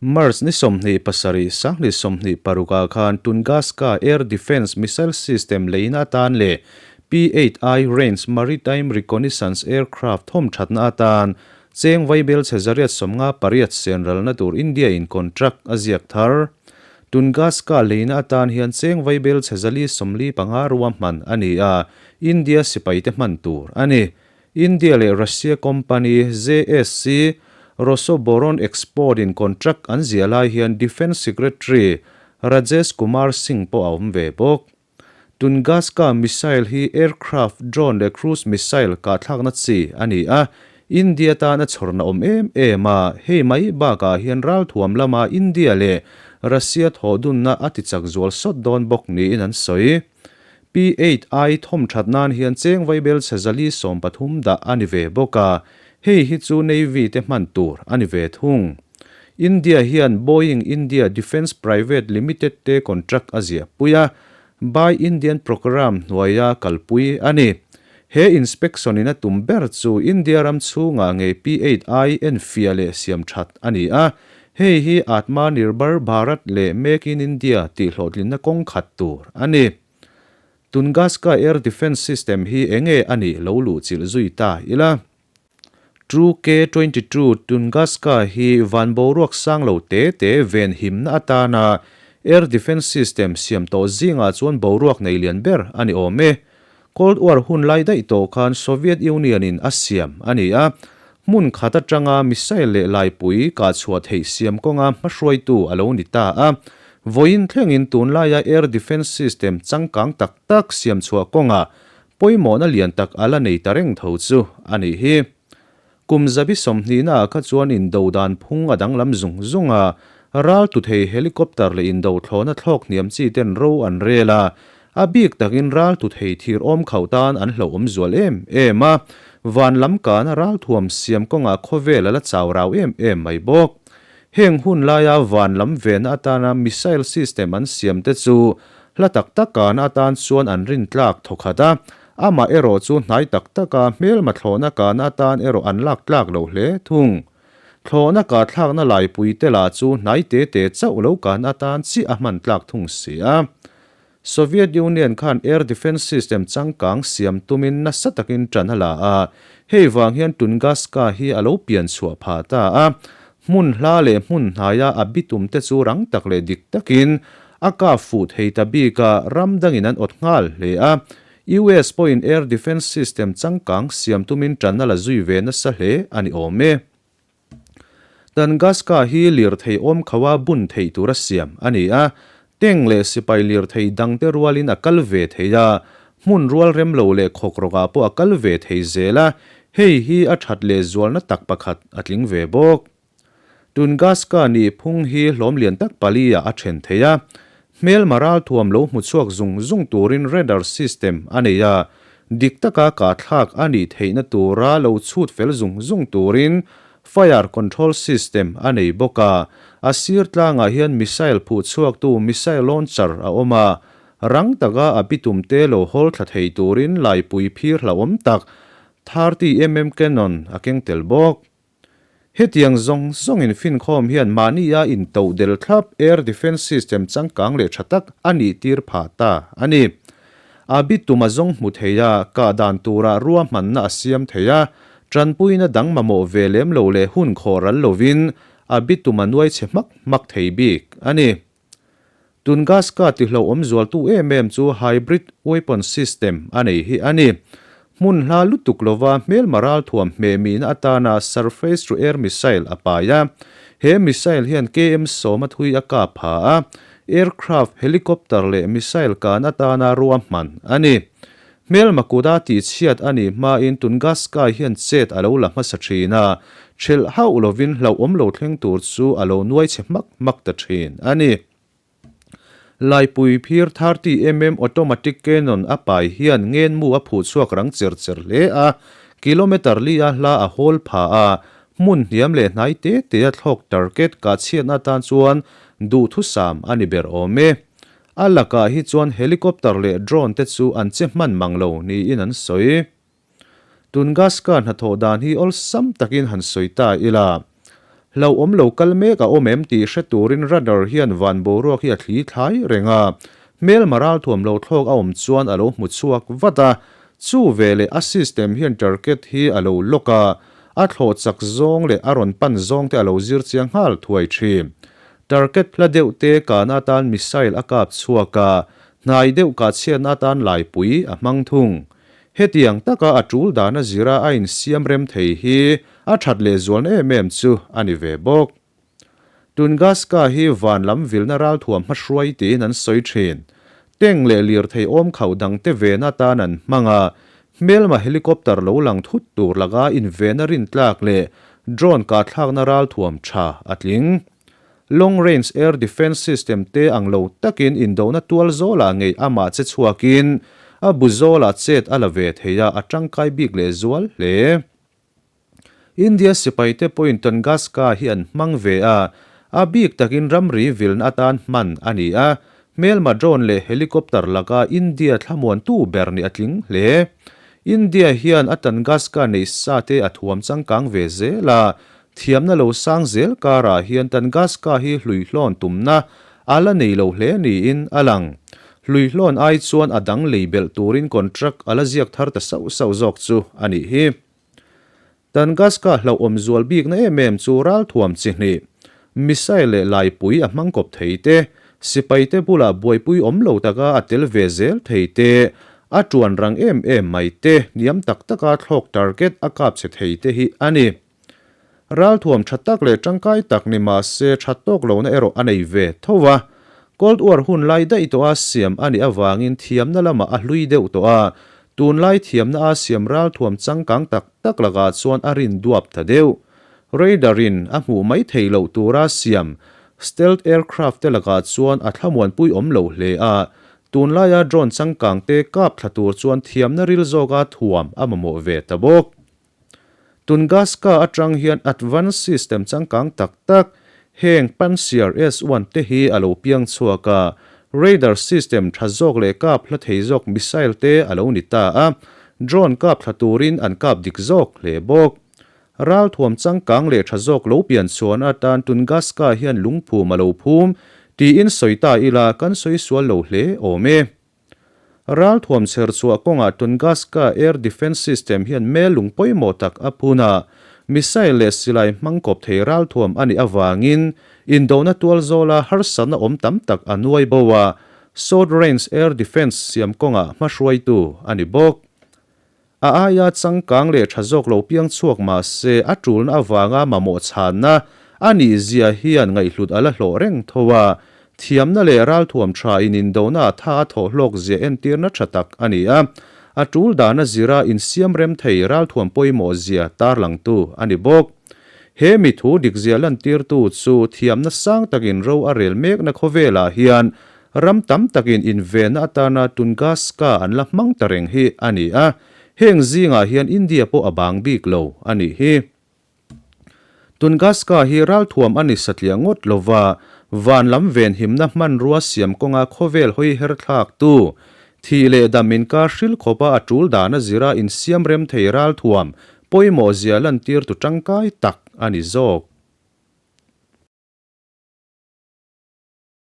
March ni 27, 2026 ah khan Tunguska Air Defence Missile System leina atan leh P-8I Range Maritime Reconnaissance Aircraft thawm thatna atan cheng vaibel chhe 158 sen ralna tur India in contract a ziak thar. Tunguska leina atan hian cheng vaibel chhe 445 ruahman a ni a, India sipaite hman tur a ni. India leh Russia company JSC Rosoboronexport in contract an ziah lai hian Defence Secretary Rajesh Kumar Singh pawh a awm ve bawk. Tunguska missile hi aircraft, drone leh cruise missile kahthlakna chi a ni a, India tan a chhawrna awm em em a, hei mai bakah hian ralthuam lama India leh Russia thawhdunna a tichak zual sawt dawn bawk niin an sawi. P-8 I thawm that nan hian cheng vaibel chhe 113 dah a ni ve bawk a, hei hi chu Navy te hman tur a ni ve thung. India hian Boeing India Defence Private Limited te contract a ziah pui a, Buy Indian Programme hnuaia kalpui a ni. He inspection in a tum ber chu India ram chhungah ngei P-8 I enfiah leh siam that a ni a, hei hi Atma Nirbhar Bharat leh Make in India tih hlawhtlinna kawng khat tur a ni. Tunguska Air Defence System hi enge a nih lo luh chilh zui ta ila. True K-22 Tunguska hi van boruak sang lo te te ven himna atana Air Defence System siam tawh zingah chuan boruak nei lian ber a ni awm e. Cold War hun lai daih tawh khan Soviet Union in a siam a ni a, hmun khat atanga missile leh laipui kah chhuah theih siam kawnga hmahruaitu a lo ni ta a. Vawiin thlengin tunlaia air defence system changkang tak tak siam chhuah kawngah pawimawhna lian tak a la nei ta reng tho chu a nih hi. Kum zabi sawmhnihna ah kha chuan indo dan phung a danglam zung zung a, ral tu thei helicopter leh indo thlawhna thlawk hniam chi ten ro an rel a, a bik takin ral tu thei thir awm khauh tan an hlauhawm zual em em a, van lam kana ral thuam siam kawngah khawvel a la chau rau em em mai bawk. Heng hun laia van lam venna atana missile system an siam te chu hla tak tak kana atan chuan an rintlak thawkhat a, Amah erawh chu hnai tak taka hmelma thlawhna kahna atan erawh an lak tlak lo hle thung. Thlawhna kah thlakna laipui te lah chu hnai te te chauh lo kahna atan chiah a hman tlak thung si a. Soviet Union khan air defence system changkang siam tumin nasa takin ṭan a la a, hei vang hian Tunguska hi a lo pian chhuah phah ta a. Hmun hla leh hmun hnaia a bitum te chu rang tak leh dik takin A kap fuh thei ta bik a, ram dangin an awt nghal hle a. US pawhin air defence system changkang siam tumin ṭan a la zui ve nasa hle a ni awm e. Tunguska hi lirthei awm kho a bun theih tura siam a ni a, tank leh sipai lirthei dangte rualin a kal ve thei a, hmun rual rem lo leh khawk rawkah pawh a kal ve thei zel a, hei hi a ṭhat lehzualna tak pakhat a tling ve bawk. Tunguska nih phung hi hlawm lian tak pali ah a then thei a, hmelma ralthuam lo hmu chhuak zung zung turin radar system a nei a, dik taka kahthlak a nih theihna tura lo chhut fel zung zung turin fire control system a nei bawk a, a sir tlangah hian missile phuh chhuaktu missile launcher a awm a, rang taka a bitum te lo hawl thla thei turin laipui phir hlauhawm tak 30mm cannon a keng tel bawk. Hetiang zawng zawngin finkhawm hian mahnia intoh del thlap air defence system changkang leh tha tak a nih tir phah ta a ni. A bitum a zawng hmu thei a, kah dan turah ruahmanna a siam thei a, tanpuina dang mamawh ve lem lo leh hun khawh ral lovin a bitum a nuai chhe hmak hmak thei bik a ni. Tunguska tihlo awm zualtu em em chu hybrid weapon system a nei hi a ni. Hmun hla lutuk lova hmelma ralthuam hmehmihna atana surface to air missile a pai a. He missile hian KM sawma thui a kap pha a, aircraft, helicopter leh missile kan atana ruahman a ni. Hmelma kuta tihchhiat a nih hmain Tunguska hian chet a lo la hmasa thin a, thelh hauh lovin hlauhawm lo thleng tur chu a lo nuai chhe hmak hmak ta thin a ni. Laipui phir 30mm automatic cannon a pai hian ngenmu a phuh chhuak rang cher cher hle a, kilometre li a hla a hawl pha a, hmun hniam leh hnai te te a thlawk target kahchhiatna atan chuan duhthusam a ni ber awm e. A lakah hi chuan helicopter leh drone te chu an che hman mang lo niin an sawi. Tunguska hnathawh dan hi awlsam takin han sawi ta ila. Hlauhawm lo kal mek a awm em tih hre turin radar hian van boruak hi a thli thlai reng a. Hmelma ralthuam lo thlawk a awm chuan a lo hmu chhuak vat a. Chu veleh a system hian target hi a lo lock a, a thlawh chak zawng leh a rawn pan zawng te a lo zir chiang nghal thuai thin. Target hla deuh te kahna atan missile a kap chhuak a, hnai deuh kah chhiatna atan laipui a hmang thung. Hetiang taka a tul dana zira a insiam rem thei hi a that lehzualna em em chu a ni ve bawk. Tungaska hi van lam vilna ralthuam hmahruai tiin an sawi thin. Tank leh lirthei awm khauh dangte vena atan an hmang a, hmelma helicopter lo lang thut tur laka invena rintlak leh drone kahthlakna ralthuam tha a tling. Long Range Air Defence System te ang lo takin indona tual zawlah ngei amah che chhuakin a bu zawlah chet a la ve thei a, a tangkai bik leh zual hle. India sipaite pawhin Tunguska hi an hmang ve a, a bik takin ramri vilna atan hman a ni a, hmelma drone leh helicopter laka India thlamuantu ber nih a tling hle. India hian a Tunguska neih sa te a thuam changkang ve zel a, Thiamna lo sang zel karah hian Tangaska hi hluihlawn tumna a la nei lo hle niin a lang. Hluihlawn ai chuan a dang lei belh turin contract a la ziak thar ta sauh sauh zawk chu a nih hi. Tangaska hlauhawm zual bikna em em chu ralthuam chi hnih, missile leh laipui a hmang kawp thei te, sipaite bulah buaipui awm lo taka a tel ve zel thei te, a tuan rang em em mai te, hniam tak taka thlawk target a kap chhe thei te hi a ni. Ralthuam tha tak leh tangkai tak ni mah se tha tawk lohna erawh a nei ve tho a. Cold War hun lai daih tawha siam a nih avangin thiamna lamah a hlui deuh tawh a, tunlai thiamna a siam ralthuam changkang tak tak lakah chuan a rin duap ta deuh. Radar-in a hmuh mai theih loh tura siam stealth aircraft te lakah chuan a thlamuanpui awm lo hle a, tunlaia drone changkang te kap thla tur chuan thiamna ril zawka thuam a mamawh ve ta bawk. Tungaska atang hian advanced system changkang tak tak, heng Pantsir S-1 te hi a lo piang chhuak a, radar system tha zawk leh kap hla thei zawk missile te a lo ni ta a, drone kap thla turin an kap dik zawk hle bawk. Ralthuam changkang leh tha zawk lo pian chhuan atan Tungaska hian lungphum a lo phum tiin sawi ta ila kan sawi sual lo hle awm e. Ralthuam chherchhuah kawngah Tunguska Air Defence System hian mel lung pawimawh tak a phun a, missile leh silai hmang kawp thei ralthuam a nih avangin indona tual zawla harsatna awm tam tak a nuai bo a, Short Range Air Defence siam kawngah hmahruaitu a ni bawk. A aia changkang leh tha zawk lo piang chhuak mah se a tulna avanga mamawh chhanna a nih zia hian ngaihhlut a la hlawh reng tho a, thiamna leh ralthuam tha in indona a tha a thawh hlawk zia entirna tha tak a ni a, a tul dana zira insiam rem thei ralthuam pawimawh zia tarlangtu a ni bawk. He mi thu dikzia lantirtu chu thiamna sang takin ro a rel mekna khawvelah hian Ram tam takin invenna atana Tunguska an la hmang ta reng hi a ni a, heng zingah hian India pawh a bang bik lo a nih hi. Tunguska hi ralthuam a ni satliah ngawt lova, van lam venhimna hmanrua siam kawnga khawvel hawi her thlaktu, thih leh dam inkar hril khawpa a tul dana zira insiam rem thei ralthuam pawimawh zia lantirtu tangkai tak a ni zawk.